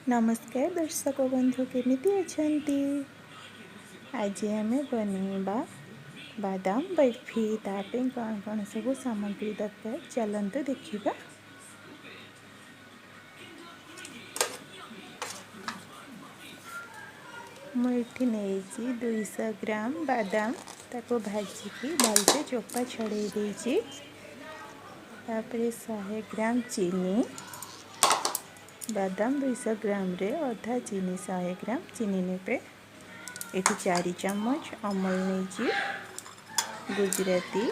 ନମସ୍କାର ଦର୍ଶକ ବନ୍ଧୁ, କେମିତି ଅଛନ୍ତି? ଆଜି ଆମେ ବନେଇବା ବାଦାମ ବର୍ଫି। ତା ପାଇଁ କ'ଣ କ'ଣ ସବୁ ସାମଗ୍ରୀ ଦରକାର, ଚାଲନ୍ତୁ ଦେଖିବା। ମୁଁ ଏଠି ନେଇଛି 200 ଗ୍ରାମ ବାଦାମ। ତାକୁ ଭାଜିକି ଭଲସେ ଚୋପା ଛଡ଼େଇ ଦେଇଛି। ତାପରେ 100 ଗ୍ରାମ ଚିନି। ବାଦାମ 200 ଗ୍ରାମରେ ଅଧା ଚିନି, 100 ଗ୍ରାମ ଚିନି ନେବେ। ଏଠି 4 ଚାମଚ ଅମୁଲ ନେଇଛି ଗୁଜୁରାତି,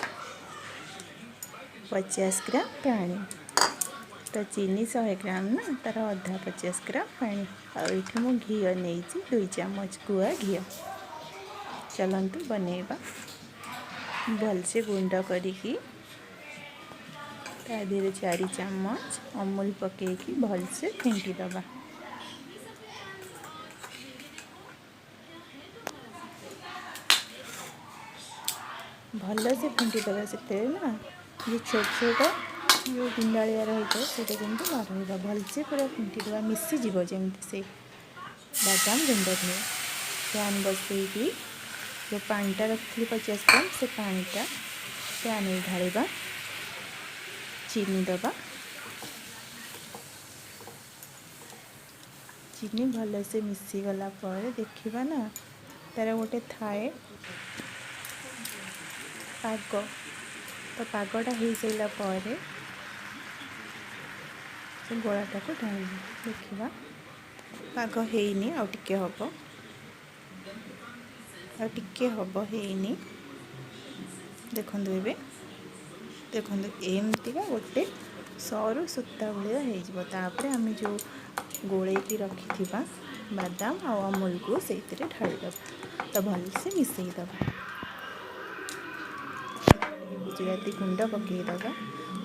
50 ଗ୍ରାମ ପାଣି। ତ ଚିନି 100 ଗ୍ରାମ ନା, ତାର ଅଧା 50 ଗ୍ରାମ ପାଣି। ଆଉ ଏଠି ମୁଁ ଘିଅ ନେଇଛି 2 ଚାମଚ, ଗୁଆ ଘିଅ। ଚାଲନ୍ତୁ ବନେଇବା। ଭଲସେ ଗୁଣ୍ଡ କରିକି ତା ଦେହରେ 4 ଚାମଚ ଅମୁଲ ପକେଇକି ଭଲସେ ଫେଣ୍ଟି ଦେବା। ଭଲସେ ଫେଣ୍ଟି ଦେବା। ସେଥିରେ ନା ଯେଉଁ ଛୋଟ ଛୋଟ ଯେଉଁ ଗୁଣ୍ଡାଳିଆ ରହିଥାଏ, ସେଇଟା ଯେମିତି ନ ରହିବ, ଭଲସେ ପୁରା ଫେଣ୍ଟି ଦେବା, ମିଶିଯିବ ଯେମିତି ସେ ବାଦାମ ଗୁଣ୍ଡ ଥିବ। ପ୍ୟାନ୍ ବସେଇକି ଯେଉଁ ପାଣିଟା ରଖିଥିଲି 50 ଗ୍ରାମ, ସେ ପାଣିଟା ପ୍ୟାନ୍ରେ ଢାଳିବା। ଚିନି ଦେବା। ଚିନି ଭଲସେ ମିଶିଗଲା ପରେ ଦେଖିବା ନା, ତାର ଗୋଟେ ଥାଏ ପାଗ। ତ ପାଗଟା ହେଇସାରିଲା ପରେ ସେ ଗୋଳାଟାକୁ ଢାଳିବା। ଦେଖିବା, ପାଗ ହେଇନି, ଆଉ ଟିକେ ହେବ, ଆଉ ଟିକେ ହେବ, ହେଇନି। ଦେଖନ୍ତୁ, ଏବେ ଦେଖନ୍ତୁ, ଏମିତିକା ଗୋଟେ ସରୁ ସୂତା ଭଳିଆ ହେଇଯିବ। ତାପରେ ଆମେ ଯେଉଁ ଗୋଳେଇକି ରଖିଥିବା ବାଦାମ ଆଉ ଅମୁଲକୁ ସେଇଥିରେ ଢାଳିଦେବା। ତ ଭଲସେ ମିଶାଇଦେବା। ଗୁଜୁରାତି ଗୁଣ୍ଡ ପକାଇଦେବା,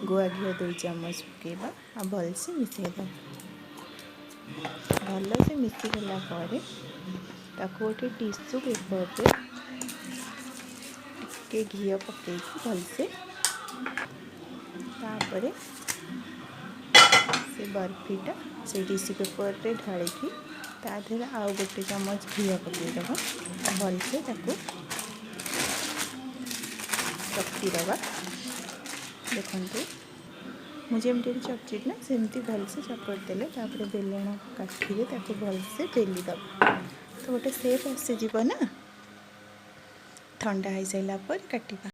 ଗୁଆ ଘିଅ 2 ଚାମଚ ପକାଇବା ଆଉ ଭଲସେ ମିଶାଇଦେବା। ଭଲସେ ମିଶିଗଲା ପରେ ତାକୁ ଗୋଟେ ଟିସୁ ପେପରରେ ଟିକେ ଘିଅ ପକାଇକି ଭଲସେ, ତାପରେ ସେ ବର୍ଫିଟା ସେ ଟିସୁ ପେପରରେ ଢାଳିକି ତା ଦେହରେ ଆଉ ଗୋଟେ ଚାମଚ ଘିଅ ପକାଇଦେବା। ଭଲସେ ତାକୁ ଚକଟି ଦେବା। ଦେଖନ୍ତୁ, ମୁଁ ଯେମିତି ଚକଟି ନା, ସେମିତି ଭଲସେ ଚକଟି ଦେଲେ, ତାପରେ ବେଲଣ କାଠିରେ ତାକୁ ଭଲସେ ବେଲି ଦେବା। ତ ଗୋଟେ ସେପ୍ ଆସିଯିବ ନା। ଥଣ୍ଡା ହେଇସାରିଲା ପରେ କାଟିବା।